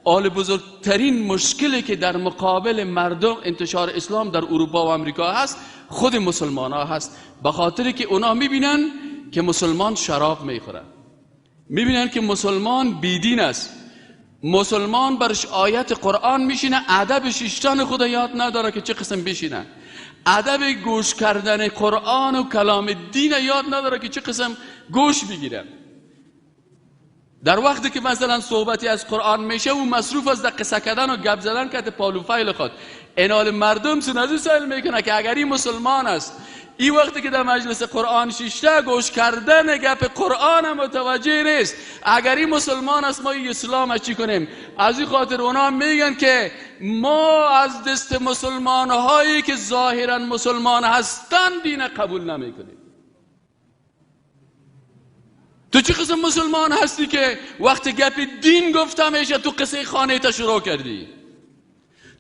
آل بزرگترین مشکلی که در مقابل مردم انتشار اسلام در اروپا و امریکا هست خود مسلمان ها هست، به خاطر که اونا میبینن که مسلمان شراب میخوره، میبینن که مسلمان بیدین است، مسلمان برش آیت قرآن میشینه ادب شیشتن خدا یاد نداره که چه قسم بشینه، ادب گوش کردن قرآن و کلام دین یاد نداره که چه قسم گوش بگیره. در وقتی که مثلا صحبتی از قرآن میشه او مصروف از در قصه کردن و گپ زدن که پالو فایل خود اینال مردم سن از او سائل میکنه که اگر این مسلمان است، این وقتی که در مجلس قرآن شیشته گوش کردن گپ قرآن متوجه نیست، اگر این مسلمان است ما این اسلام چی کنیم؟ از این خاطر اونا میگن که ما از دست مسلمان هایی که ظاهرا مسلمان هستند دین قبول نمیکنیم. تو چه قسم مسلمان هستی که وقتی گپ دین گفته میشه تو قصه خانه تا شروع کردی؟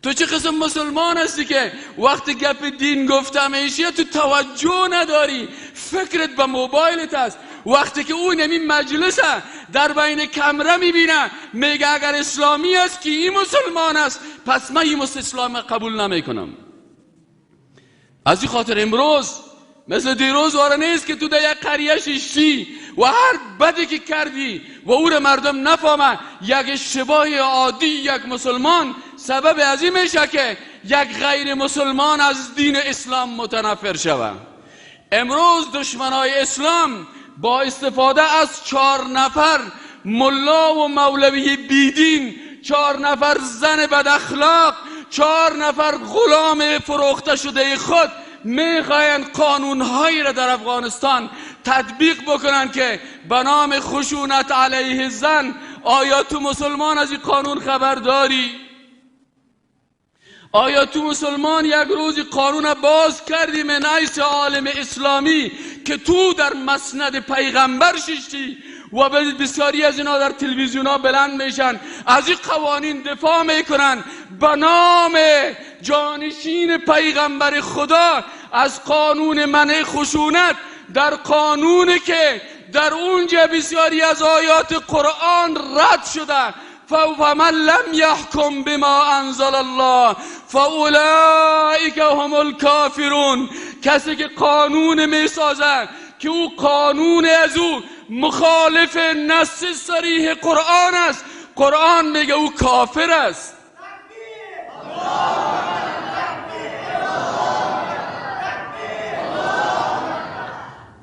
تو چه قسم مسلمان هستی که وقتی گپ دین گفته میشه تو توجه نداری، فکرت به موبایلت است؟ وقتی که اون نمی مجلسه در بین کمره میبینه میگه اگر اسلامی است که این مسلمان است پس من این اسلام قبول نمیکنم. از این خاطر امروز مثل دیروز واره نیست که تو در یک قریه شیشتی و هر بدی که کردی و او را مردم نفهمه. یک اشتباه عادی یک مسلمان سبب از این میشه که یک غیر مسلمان از دین اسلام متنفر شود. امروز دشمنای اسلام با استفاده از 4 نفر ملا و مولوی بیدین، 4 نفر زن بد اخلاق، 4 نفر غلام فروخته شده خود میخواین قانونهایی را در افغانستان تطبیق بکنن که به نام خشونت علیه زن. آیا تو مسلمان از این قانون خبر داری؟ آیا تو مسلمان یک روز قانون باز کردی من حیث عالم اسلامی که تو در مسند پیغمبر ششتی و بسیاری از اینا در تلویزیون ها بلند میشن از این قوانین دفاع میکنن به نام جانشین پیغمبر خدا از قانون منع خشونت، در قانونی که در اونجا بسیاری از آیات قرآن رد شده. فمن لم يحكم بما انزل الله فاولئک هم الكافرون. کسی که قانون میسازه که او قانون از او مخالف نص صریح قرآن است، قرآن میگه او کافر است.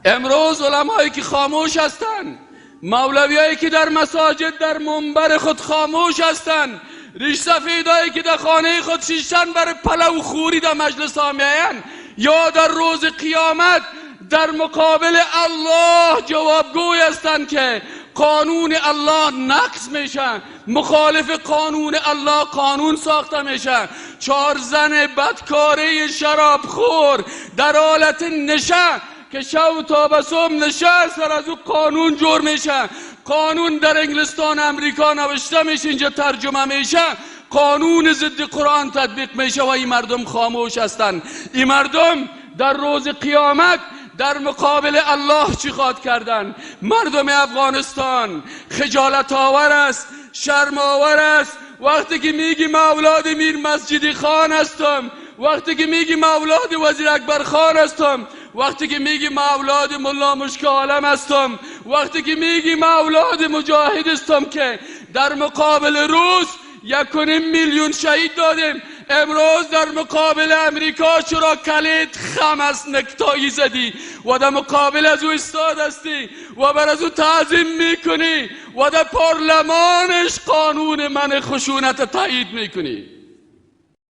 امروز علمایی که خاموش هستند، مولویایی که در مساجد در منبر خود خاموش هستند، ریش سفیدایی که در خانه خود شیشتن برای پلو خوری در مجلس ها میآیند، یا در روز قیامت در مقابل الله جوابگوی هستند که قانون الله نقض میشه، مخالف قانون الله قانون ساخته میشه. 4 زن بدکاره شرابخور در حالت نشه که شب تا به صبح نشست و از او قانون جور میشه. قانون در انگلستان امریکا نوشته میشه، اینجا ترجمه میشه، قانون ضد قرآن تطبیق میشه و این مردم خاموش هستند. این مردم در روز قیامت در مقابل الله چی خواد کردن؟ مردم افغانستان خجالت آور است، شرم آور است. وقتی که میگی من اولاد میر مسجدی خان هستم، وقتی که میگی من اولاد وزیر اکبر خان هستم، وقتی که میگی من اولاد ملا مشک عالم هستم، وقتی که میگی من اولاد مجاهد هستم که در مقابل روس 1.5 میلیون شهید دادیم، امروز در مقابل امریکا چرا کلید خم از نکتایی زدی و در مقابل از او استاد هستی و بر از او تعظیم میکنی و در پارلمانش قانون من خشونت تایید میکنی؟